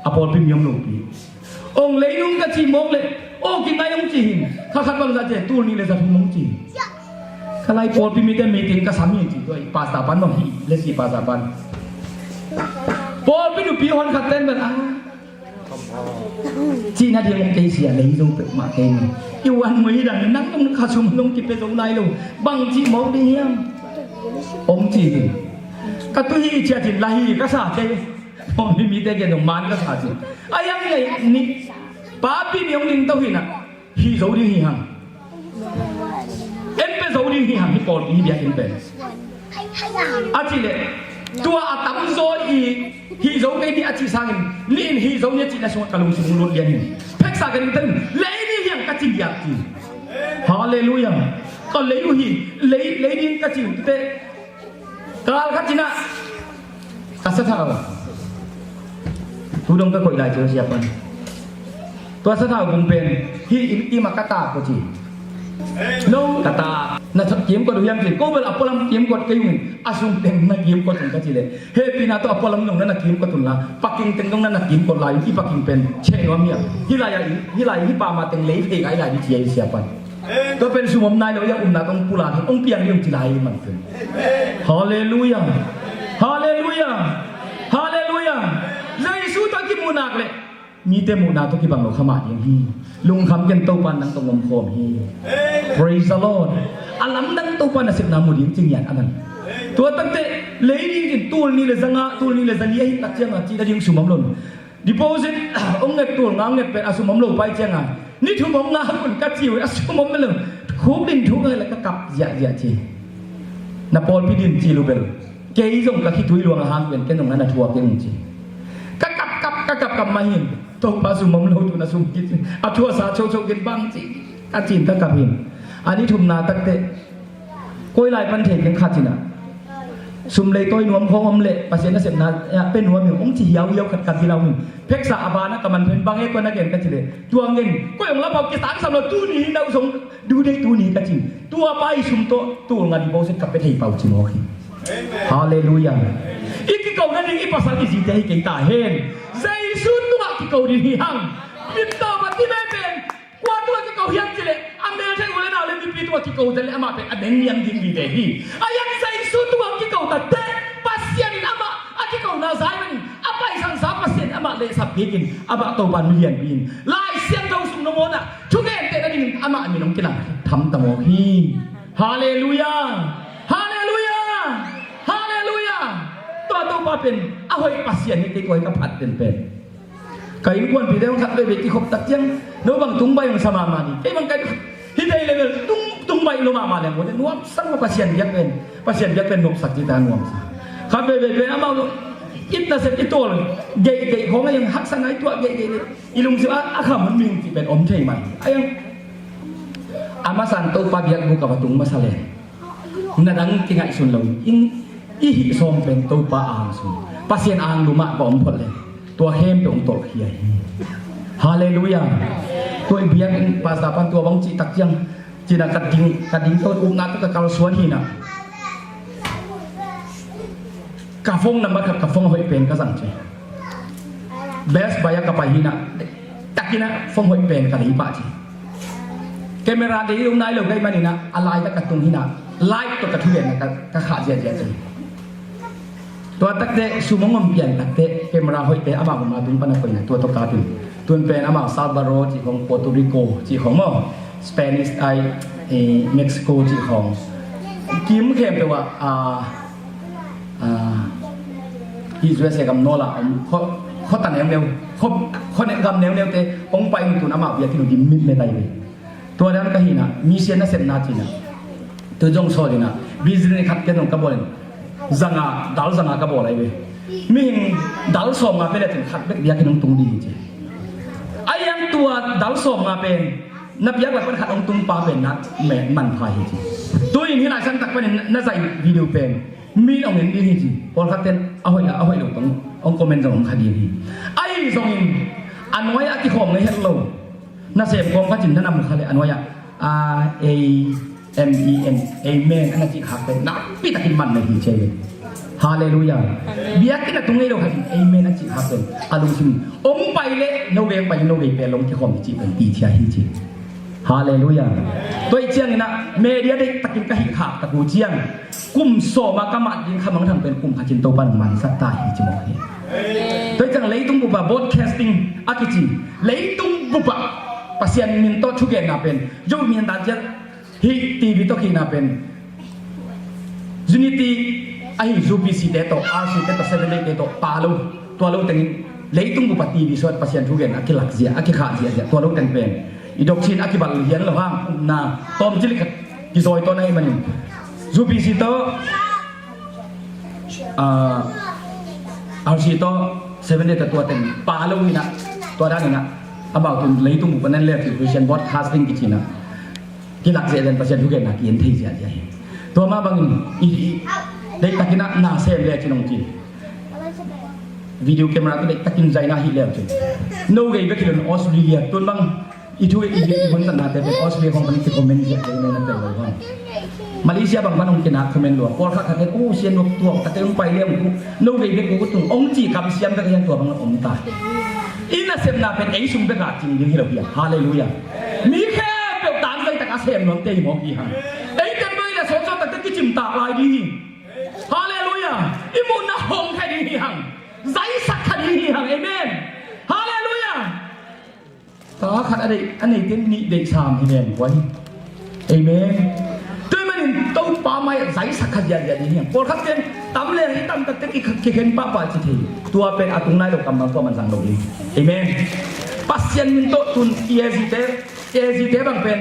A pawlpi mi om lopi. Ong lei nung ka ci mawk leh aw kingai ong ci hin. Kha khat bangzah ci, tul nih le za thum ong ci. Ka lai pawlpi mite meeting ka sam hi ci. Tua i pastor pan mawk hi le ci, pastor pan. Pawlpi nupi hon khat ten bel a cihna ding ong kei sia, lei zo peuhmah kei ni. I wan ngui hi dang nang nong kha sum nong kipe zo nai lo. Bang ci mawk ding hiam? Ong ci hin. Ka tu hi ciat hin la hi ka sa kei. Pawlpi mite gen dong man ka sa ci. A yang ngai ni. Papi mi ong ding to hi na. Hi zo ding hi hang. En pe zo ding hi hang hi pawl hi biakinn pen. A cih leh tua a tamzaw i hih zo kei ding a cih sangin, ni in hih zo ni a cihna sungah ka lungsim hong lut lian hi. Pheksa ka ding ten lei ding hi hang ka ci lian ci. Halleluiah. Ka lei uh hi, lei, lei ding ka ci uh teh. Kal khat ci-in ah ka sathau tu dong ka koih lai ci, sia pan. Tua sathau bung pen hih inn kim ah ka tak ko ci. No, ka tak. Na kimkot uh hiam ci. Ko bel a pualam kimkot kei ung. A sung teng na kimkot ung ka cih leh, hehpihna tawh a pualam dong na na kimkot un la, paking teng dong na na kimkot lai, i paking pen cheh nuam hiam? Hih lai-ah, hih lai, hih pama teng lei thei kai lai ding ci a, sia pan. Tua pen sum om nai lo, i a umna tawh hong pulak hi, hong piang ding hong ci lai hi man pen. Halleluiah. Halleluiah. Halleluiah. Jesu tawh kimuh nak leh mite muhna tawh kibang lo kha mah ding hi. Lungkham ken, Topa nang tawh om khawm hi. Praise the Lord. A lamdang Topa nasepna mu ding ci ngiat a man. Tua takteh lei ding in tul nih le za nga, tul nih le za li ahi tak ciangah cih nading sum om lo. Deposit hong nget, tul nga hong nget pen a sum om lo pai ciangah, ni thum hong ngak un ka ci uh, a sum om lo. Khuk din thuk ngai le ka kap ziahziah ci. Na pawlpi din ci lo bel. Kei zong ka khitui luang a hang pen ken zong na na thuak ing ci. Ka kap kap, ka kap kap mah hi. Topa sum om lo, tu na sum kik ci. A thuasa chocho ken bang ci. Ka cin ka kap hi. A ni thumna takteh koi lai pan thei keng khat ci-in ah, sum lei tawi nuam khawng om leh Pasian nasepna ah pe nuam hi ung ci hiauhiau khat ka ci lo hi. Pheksa a banah ka man pen bang e, koi na gen ka cih leh, tua ngen koi hong la pau, kisangsam lo, tuni hi na uh zong du dei tuni ka ci. Tua pa i sum tawh tul nga deposit ka pe thei pau ci mawk hi. Halleluiah. I kiko nading i pasal i zite hi kei ta hen. Jesu tungah kiko ding hi hang. Min tawh va ti ve pen. Kua tungah kiko hiam cih leh, a meltheih u le nau le mipi tungah kiko ta leh amah pen a deng niam ding vive hi. A yang Jesu tungah kiko ta teh, Pasian in amah a kikona zai manin, a paisan sa Pasian in amah lehsap kik in, amah Topa mi lianpi in, Lai Siangtho sung nangawnah thugenteh nadingin amah min hong kilang tham ta mawk hi. Halleluiah. Halleluiah. Halleluiah. Tua Topa pen a hoih Pasian hi. Kei tua hi ka phat penpen. Ka innkuanpihte hong khat veivei kikhop tak ciang, no bang tung baih hong sa mahmah ding. Kei bang ka hi thei leh bel tung, tung baih lo mahmah leng, nuamsa lo. Pasian biak pen, Pasian biak pen nopsak cih ta, nuamsa. Khat veivei pen amau it nasep i tawl geihgeih khawng a, i haksa nai tuah geihgeih leh i lungsim a, a kham hun ming cih pen om thei mah hi. A yang a masa in Topa biakbuk a va tung masa leh, na dang kingaihsun lo in, i hih sawm pen Topa a hang sung, Pasian a hang lum ah va om phot leh, tua khempeuh hong tawlkhia hi. Halleluiah. Tua i biakinn pastor pan tua bang cih tak ciang, ci-in ah ka ding, ka ding tawh upna tawh ka kalsuan hi-in ah, ka phone number khat, ka phone a hoih pen ka zang ci. Best Buy ah ka pai hi-in ah, tak in ah phone hoih pen ka lei pah ci. Camera deih um nai lo ka hih manin ah, a lai ka, ka tung hi-in ah, light tawh ka thugenna ka, ka khah ziahziah ci. Tua takteh sum hong om pian takteh camera hoihte amah, amah tung pan a koihna tua tawh kap in. Tun pen amah Salvador cih khawng, Puerto Rico cih khawng maw, Spanish ai, eh, Mexico cih khawng, kim khempeuh ah, ah, ah, hih U S A gam nawl ah om, khua, khuata neuneu, khua, khua ne, gam neuneute hong pai in, tun amah biakinn uh dim mitmet ahi ve. Tua dan ka hi-in ah, mission nasepna ci-in ah, tu zong sawl in ah, business khat ken zong ka bawl in, zanga, dal zanga ka bawl ahi ve. Mihing dal sawmnga pe lecin khat bek biakinn hong tung ding hi ci. A yang tua dal sawmnga pen na biak lak pan khat hong tung pa pen na manpha hi ci. Tu-in hih Lai Siangtho panin na zaih video pen mi in hong en ding hi ci. Pawlkhat ten a hoih, a hoih lo tawh hong comment zong hong kha ding hi. Ahi zongin a nuai-ah kikhawm ngei het lo nasem kawm khat in na na mu kha leh, a nuai-ah A M E N, amen, a na cih khak pen nakpi takin man na hi ci hi. Halleluiah. Biakinn a tung ngei lo khat in amen a cih khak pen a lungsim, hong pai leh no veng pai, no vei pen long kikhawm hi cih pen ti thia hi ci. Halleluiah. Tua ahih ciangin ah media deih takin ka hih khak tak uh ciang, kum sawm a ka mat ding kha mangthang pen kum khat in Topa in hong mansak ta hi ci mawk hi. Tua ahih ciang leitung bup ah broadcasting a kici, leitung bup ah Pasian min tawh thugenna pen, Zomi in dan ciat hih T V tawh kihna pen, Unity ahi, U P C te tawh, R C te tawh, Seventh Day te tawh pha lo, tua lo tengin leitung bup ah T V sung ah Pasian thugen a kilak zia, a kikhah ziahziah, tua lo teng pen I dok cin a kibal hian lo hang, na tawm cili khat kizawi tawh na i manin. UPC tawh, ah, RC tawh, Seven Day tawh tua teng pa lo inah, tua dan inah, amau tun leitung bup a nan le Christian Broadcasting kicinah kilak zia den Pasian thugenna ki-en thei ziazia hi. Tua mah bangin i, i deihtakinah na sem le cin hong cin. Video camera tu deihtakin zaina hi leu cin. No gei bek hi lo in Australia tun bang i thu i, i hun tanna te pen Australia kong pan ki comment ziah te no na tel lo hang. Malaysia bang pan hong kina comment lo. Pawl khat khat ten, "Oh, sian nok tuak khat te hong pai leu ku. No gei bek ku tung hong ci kam siam bek hian tua bang om ta." I nasepna pen ei sung bek a cing ding hi lo hi hang. Halleluiah. Mi khempeuh tangzai taka sem nuam te hi mawk hi hang. Ei tem noi le sawt sawt takte kicim tak lai ding hi. Halleluiah. I muhna hong kha ding hi hang. Zaisak kha ding hi hang. Amen. Halleluiah. Ta khat a deih, a nei ten nih deih sam hi nen kuai. Amen. Tua manin Topa mai zaisak kha ziazia ding hi hang. Pawl khat ten tam le hi tam takte ki, kikhen pahpah ci thei. Tua pen a tung nai lo kammal tua man zang lo ding. Amen. Pasian min tawh tun i A G te, A G te bang pen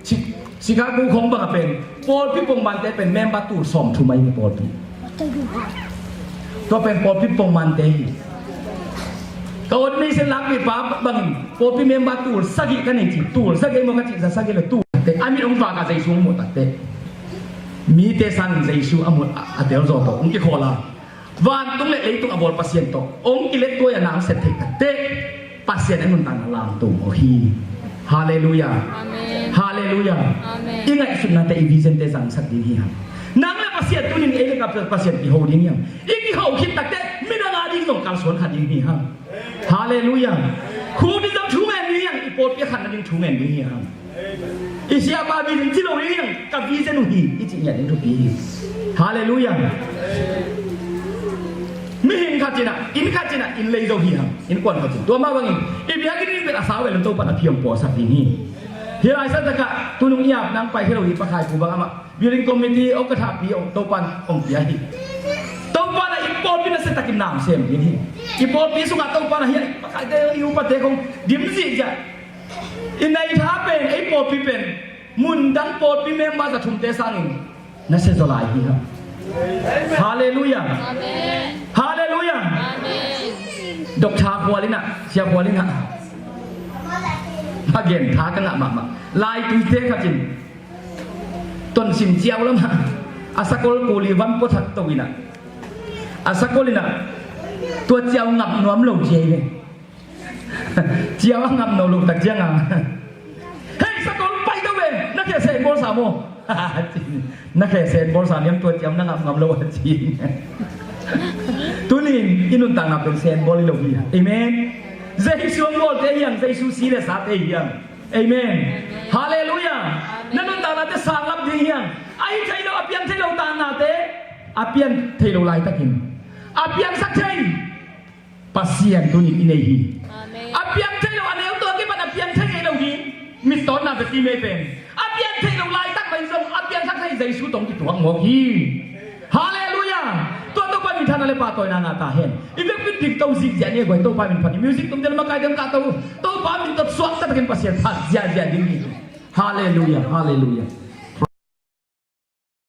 Chi-, Chicago khong bang a pen pawlpi pongmante pen member tul sawm thum ahi hi pawlpi. Tua pen pawlpi pongmante hi. Ka ordination lakpi pa bangin pawlpi member tul sagih ka nei ci, tul sagih maw ka ci, za sagih le tul. Te a mit hong vak a Jesu hong muh takte, mite sangin Jesu a muh a, a tel zaw tawh hong kikhawl a. Vantung le leitung a bawl Pasian tawh hong kilet tuai a na hong sep theih takte Pasian a nuntakna lamto mawk hi. Halleluiah. Amen. Halleluiah. Amen. I ngaihsutnate, i vision te zangsak ding hi hang. Nang le Pasian tunin ei le ka Pasian kiho ding hi hang. I kiho khit takte midang a ding zong kalsuan kha ding hi hang. Halleluiah. Khu ding zong thungen ding hi hang. I pawlpi a khatna ding thungen ding hi hang. I siapa vision ci lo ding hi hang, ka vision uh hi, i cih ngiat ding thupi hi. Halleluiah. Mihing khat cinah, inn khat cinah, inn lei zo hi hang, innkuan khat cin. Tua mah bangin i biakinn ding pen a sau velin Topan a phi hong puaksak ding hi. Hi lai san takah tunung i ap nang pai hi lo hi, pakhai pu bang amah building committee aw ka thahpi aw Topan hong pia hi. Topan a i pawlpi nasia takin na hong sem ding hi. I pawlpi sungah Topan a hi a i pakhaite i upate khong dim zihziah. I neih tha pen, ei pawlpi pen, mun dang pawlpi member za thumte sangin na sia zaw lai hi hang. Halleluiah. Amen. Halleluiah. Amen. Dok tha khual inah, sia khual inah. A gen tha ka ngah mahmah. Lai tuite khat in Tonsim ciau lamah a sakol kuli van pua thak to inah, a sakol inah tua ciau ngap nuam lo cia hi ve. Ciau a ngam no lo tak cianga, "Hei, sakol, pai to ve, na khe sen bawl sa maw?" Na khe sen bawl sa niam, tua ciam na ngam ngam lo a ci. Tunin i nuntakna pen sen bawl hi lo hi. Amen. Jesu hong bawlte hiang, Jesu si le sate hiang. Amen. Halleluiah. Na nuntaknate sang lam ding hiang. A hi thei lo, a piang thei lo taknate, a piang thei lo laitakin a piangsak thei Pasian tunin i nei hi. Amen. A piang thei lo, a neu tawh a kipan a piang thei ngei lo hi. Mittawtna beti mei pen a piang thei lo laitak mai zong a piangsak thei Jesu tawh kituak mawk hi. Halleluiah. Tua Topa minthanna le pahtawina ngah ta hen. I vekpi dik to zihziah ni a guai, Topa min phat ni. Music tumte le makai dem kah to, Topa min tawh suakta takin Pasian phat ziahziah ding hi. Halleluiah. Halleluiah.